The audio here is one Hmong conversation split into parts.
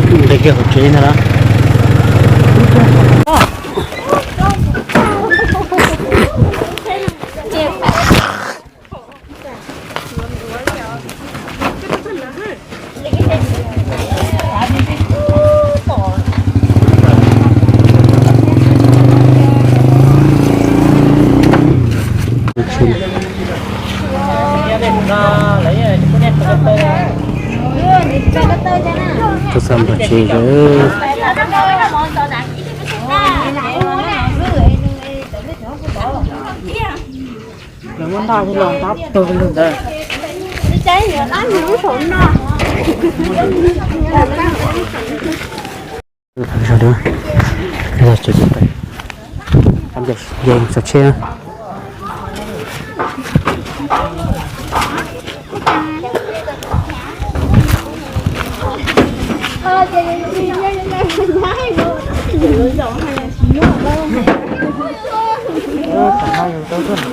Nqis kiag hauv tsev ntag na. Tus xam npam tsis lawm. Lawv muab ntaj los ntab tag li ntawd. Yog tsev, yog tsev tsheb.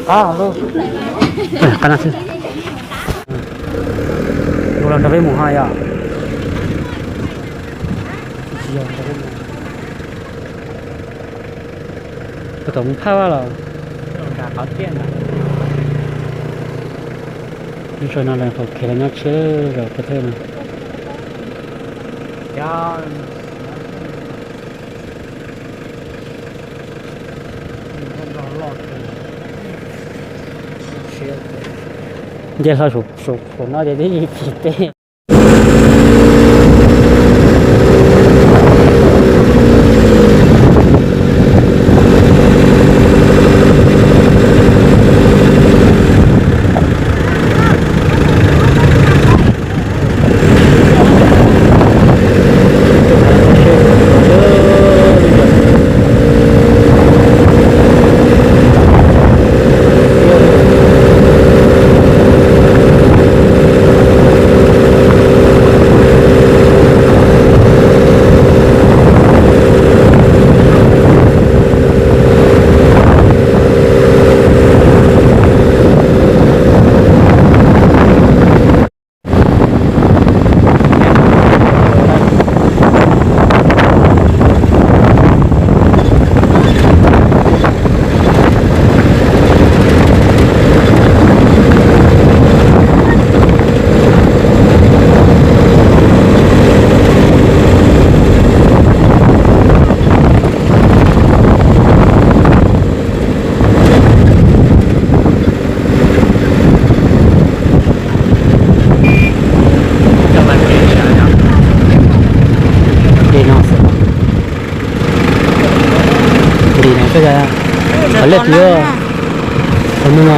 Qab no xwb. Mus los nrog peb mus ho yom. Puas tau mus phaj vaj los? Lub tshua no lawv qhov kev los nyob tshiab zos pov thawj no. Nce hlo saum no ces twb yim pib peb. Li no xwb, li no xwb, qhov lej twg, qhov no no.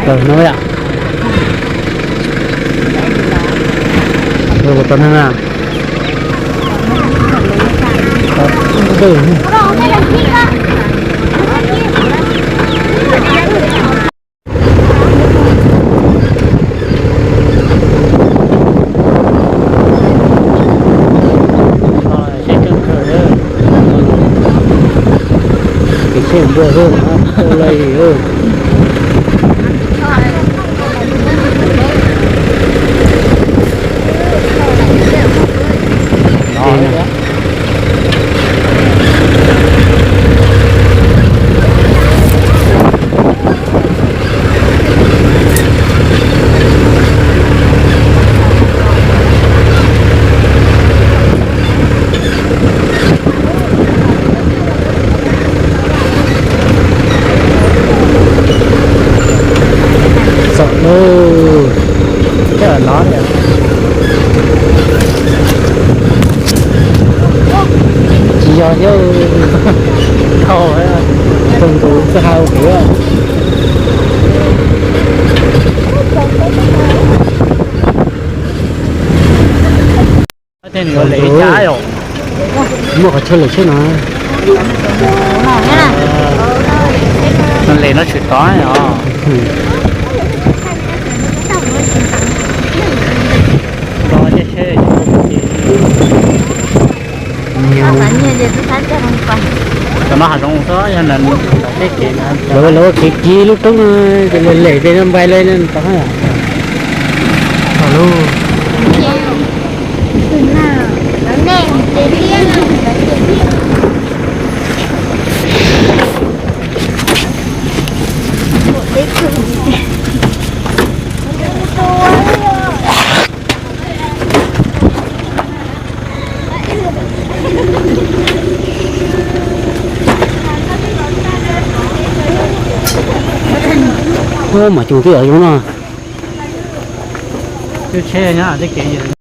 Tawm no yom. Ua tau neeg na. Kev cheb npua hwj, tau lawm. Ub, coj los no. Tsis yog thiab. Thaum, thaum nkaus txoj hau kev. Muaj qhov chaw lawm seb no. Lem no tshwm tod os. Cov no hav zoov xwb, yog ntawm tej kev, lawv ua kev kiv lub roob no, ces lawv lem ces no npais lawm no tod. Ub, mas coob twb yog zoo no. Tsheb nyob tej kev.